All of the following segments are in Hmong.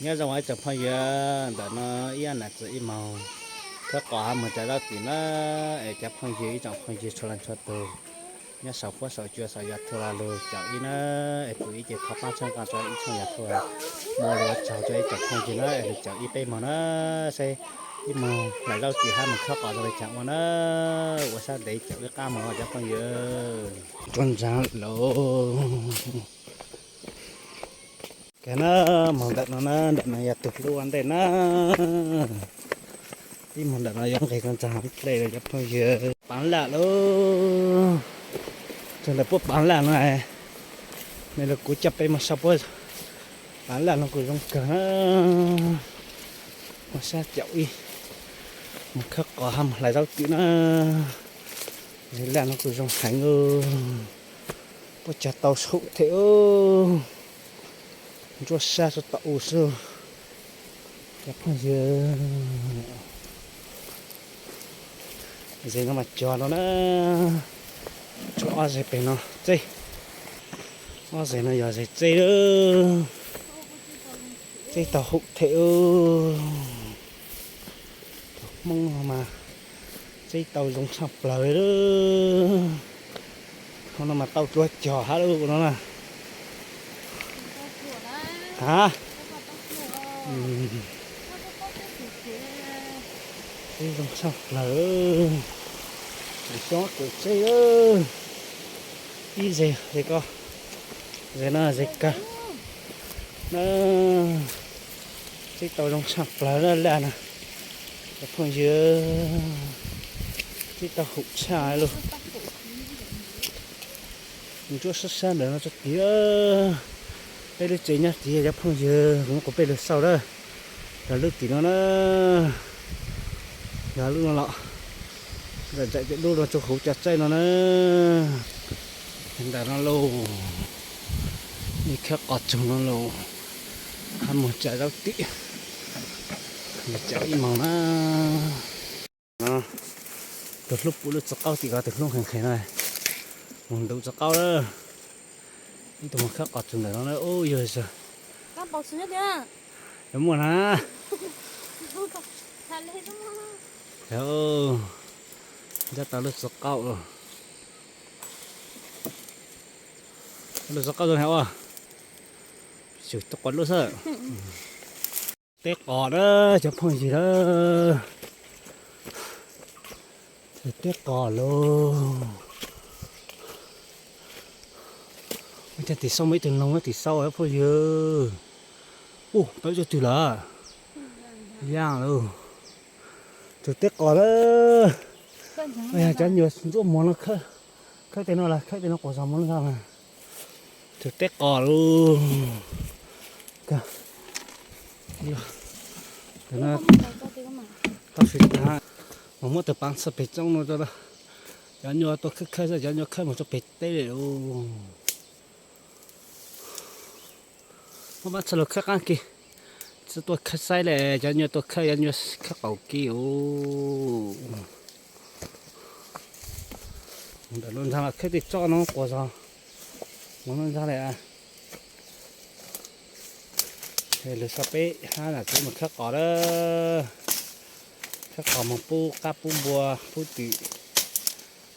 Nyob zoo ib tsoom phooj ywg, ntawm no ib nam txiv ib moog khawb qos hab moog tsaws zaub tim na, es cov phooj ywg ib tsoom phooj ywg txhua leej txhua tug nyob saum huab saum cua saum YouTube los lug caum ib na, es pum ib ces thov paab txhawb nqa rua ib txhia YouTube, muaj lug ua tsaug rua ib tsoom phooj ywg na es lug caum ib peb moog na, seb ib moog hlais zaub tim hab moog khawb qos zoo le caag ua na, ua sab ntev caum ib qab moog cov phooj ywg. Rua ntsaag lawm. Kag na, moog ntawm no na, ntawm no yog tug hlub ua ntej na. Ib moog ntawm no yuav nqis rua ntsaag dlej lawm cov phooj ywg. Paav laj lauj, txug ntawm puab paav laj no, mej lug kuv coj peb moog saib puab paav laj no kuj zoo kawg na. Muaj sab caum ib, moog khawb qos hab moog hlais zaub tim na. Laj no kuj zoo heev, puab cog tau hum thiab, ntsuab sab tau u xwb. Cov phooj ywg, zes no mas cog no na, tshuav ob zes pem no txeb, ob zes no yog zes txeb lawm, txeb tau hum thiab. Cov Hmoob no mas txeb tau zoo tshaj plawg li. Hov no mas tau dlua cog hab lawm no na. Ha, txeb zoo tshaj plawg, tseem xyoob tseem txeb, ib zes zes ko, zes no zes kawg na. Txeb tau zoo tshaj plawg na laj na, cov phooj ywg, txeb tau hum tshaj lawm. Ntsuab sab sab ntawm no tso tid, peb lub tsev nyob tid cov phooj ywg, kuv muab kuv peb lug xauj na. Yog lub tim no na, yog lub no los, ntawm ntawm lub no tsuas huv cov txaij no na. Ntawm no lauj, ib khawb qos txug no lauj, hab moog tsaws zaub tim, caum ib moog na. Tug hlub pum lub txiv qaub tim ko, tug hlub nqhes nqhes no, moog ntuv txiv qaub lawm. Ib tug moog khawb qos txug ntawm no na, ub yog, yuav muaj na. Ntsab tau lub txiv qaub, lub txiv qaub zoo heev ua, tsuas quas lub xwb. Teb qos na cov phooj ywg na, teb qos lauj. Ua cas tim sau muaj ib tug noog tim sau phooj ywg. Ub, peb ua tug twg lawm? Yaaj lauj. Tug teb qos na. Cov nyuas ntsuab muag no khawb tej no las, khawb tej no quas zog muag no. Tug teb qos lauj. Tau sis tas, mas muab tug paav txhawb peg tsooj no rau, cov nyuas tuaj khawb khawb xwb, cov nyuas khawb mus rau peg teb lawm lauj. Muab paav txhawb lug khawb qaab kis, tsi tuaj khawb saib le, cov nyuas tuaj khawb, cov nyuas khawb qaum kis lauj. Ntawm lub ntxaag los khawb tej tsooj no quas zog, mus lub ntxaag le. Lug sau peb hab nam txiv mus khawb qos lawm, khawb qos mus pub qaab pub npua pub twm.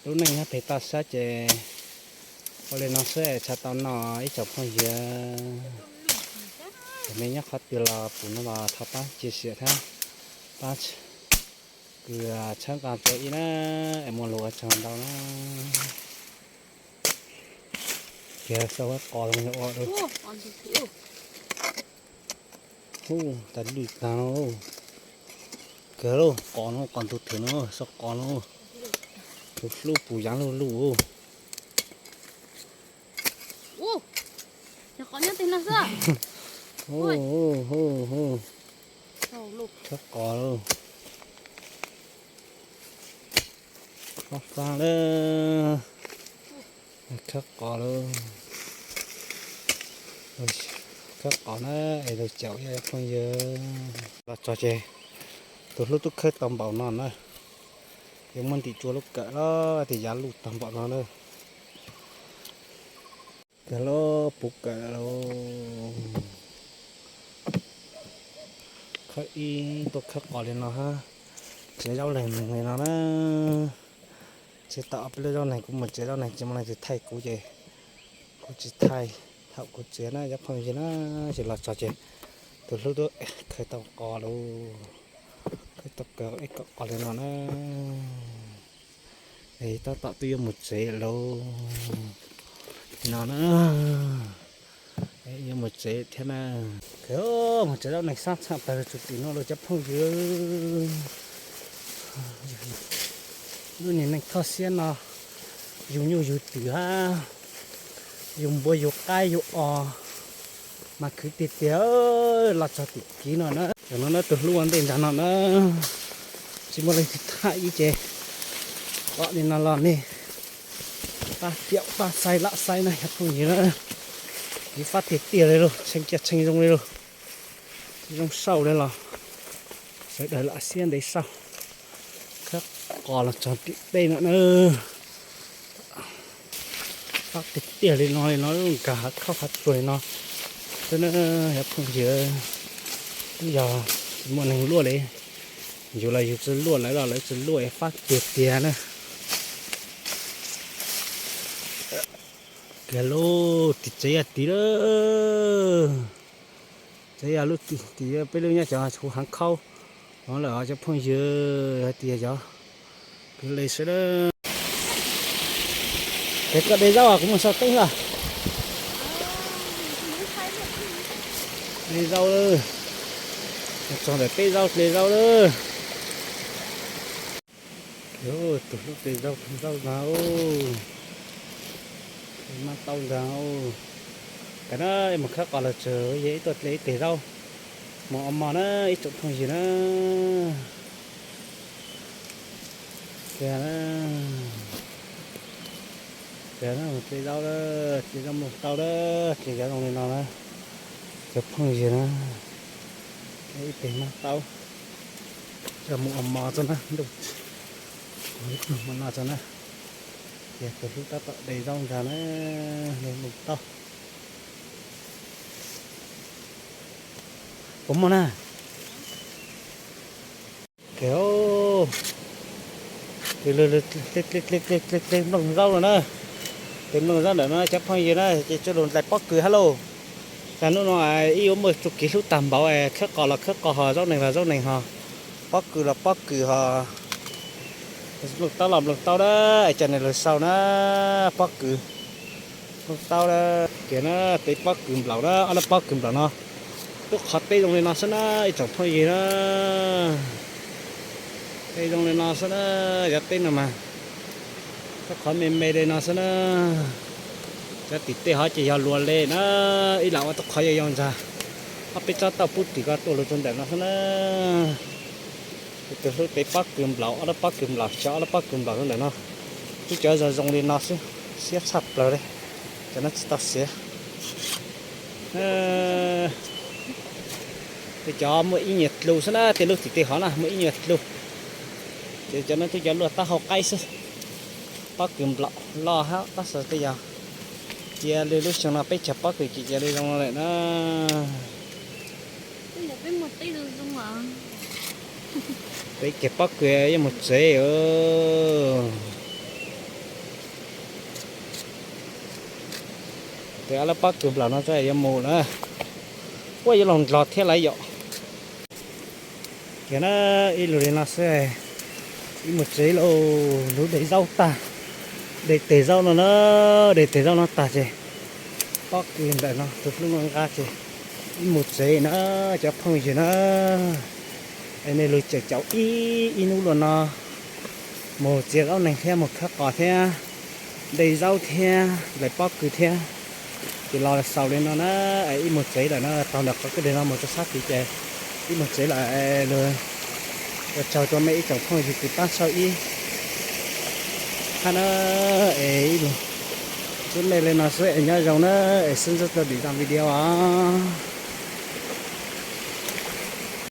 Lub neej nyob peg toj siab ces ua le no xwb es txhaj tau noj ib tsoom phooj ywg. Mej nyob qhov twg los pum no los thov paab tsi siam thiab, paab kws txhawb nqa rua ib na, es muaj lug ua tsaug ntau na. Kiag sau qos ua, hu tas lwj taag no. Kawg lauj, qos no, qos ntug thwm no, sau qos no. Tus hlub pum yaav luj luj. Khawb qos lauj. Ob faab lawm. Khawb qos lauj. Khawb qos na, es lug caum ib phooj ywg. Los txog ces tus hlub tub khawb tau npaum no na. Yuav muab ntim tsua lub kawm los tes yav luj tag npaum no na. Kawg lauj, puv kawm lauj. Ib tuaj khawb qos li no hab, tsev zaub neeg li no na. Tsev tau ob peb lub zaub neeg, kuv mus tsev zaub neeg tsis muaj leej twg thaij kuv ces kuv tsis thaij. Thaum kuv tsev na cov phooj ywg na, ces los txog ces tus hlub twb khawb tau qos lawm, khawb tau ib ko qos li no na. Tab tom twb yuav mus tsev lawm no na, yuav mus tsev thiab na. Mus tsev zaub neeg sab txheej tas txug tim no lawm cov phooj ywg. Lub niag neej thoj siab no, yug nyuj yug twm hab, yug npua yug qaib yug os, mas khwv tiag tiag. Los txog tim kiv no na, tam no na tus hlub ua ntej ntag no na, tsis muaj leej twg thaij ib ces pom li no los nej pab piaum pab xaiv lam xaiv na cov phooj ywg na. Kiv fab tiag tiag li lauj, tshee kiag tshee zoo li lauj. Zoo sauj li los sawv daws lam siab ntev sauj. Khawb qos los txog tim tej no na. Fab tiag tiag li no li no, nkag hav khauj hav tsuag li no xwb na cov phooj ywg. Twb yog tsis muaj neeg luaj li, yus los yus tsis luaj, lawv los lawv tsis luaj, fab tiag tiag na. Kiag lub tim tsev yog tid lawm. Tsev yog lub tim peb lub nyob cov huv hav khauj no lawm cov phooj ywg, hais tias yog kwv li sawv daws. Ces koj de zaub kuv mus sau teeb os. De zaub lawm, txog ntawm peb zaub de zaub lawm. Tus hlub de zaub, zaub ntag, de mab taub ntag. Tam no mus khawb qos los txog, yog ib tuaj de ib teg zaub mus ua mov na ib tsoom phooj ywg na. Tiag, tiag, de zaub, de zaub mloog tau na, ces cov zoo li no na, cov phooj ywg na, ib teg mab taub, coj mus ua mov txog na, ntuj, ib pluag mov no txog na. Ces tus hlub tab tom de zaub ntag na, mloog tau. Puas muaj na? Tes, tes mloog zaub no na, tes mloog zaub ntawm no cov phooj ywg na, ces tsuas lug ntais pob kws hab lauj. Tag hnub no ib yuav muaj txuj kev hlub tag npaum, khawb qos los khawb qos ho, zaub neeg los zaub neeg ho, pob kws los pob kws ho. Mloog taub los mloog taub na, es cov neeg lug sau na, pob kws. Mloog taub na, tias na, teb pob kws nplaum na, ob lub pob kws nplaum no. Lub qhov teb zoo li no xwb na, ib tsoom phooj ywg na. Teb zoo li no xwb na, cov teb no mas, lub qhov me me li no xwb na. Cov tim tej hov ces yog luas li na, ib lam ua tub qhov yau yau ntag. Ob peb tsob tauj pub tim ko tuaj lug rau ntawm no xwb na. Tus hlub teb pob kws nplaum, ob lub pob kws nplaum, xyov ob lub pob kws nplaum rau ntawm no. Twb cov zoo zoo li no xwb, siab tshaj plaws li. Cov no tsis tau siav. Tej cov muaj ib nyuag dlus xwb na, tej lub tim tej hov na muaj ib nyuag dlus. Ces cov no twb cov luaj taub hau qaib xwb. Pob kws nplaum loj hab tab sis tej yog cia li lub xyoo no peb cog pob kws ces cia li zoo no lawm na. Peb kiag pob kws yuav mus tsev. Tes ob lub pob kws nplaum no yuav mus na. Ua yuav los ndlog thiab lawm yom. Ces na, ib lug li no xwb, ib mus tsev lauj, lug de zaub tag, de teg zaub no na, de teg zaub no tag ces pob kws ntawm no tus hlub no nqa ces ib mus tsev na, cov phooj ywg na. Es nej lug caum caum ib, ib hnub luaj no mus txiav zaub neeg thiab mus khawb qos thiab de zaub thiab ntais pob kws thiab, ces los xaus li no na, es ib mus tsev lawm na, taug ntawm qhov kwj deg no mus rau sab tid ces ib mus tsev lawm. Ua tsaug rau mej ib tsoom phooj ywg kws pab saib ib hab na, es ib lug txug mej li no xwb es nyob zoo na, es sib ntsib dua lwm zaj video os.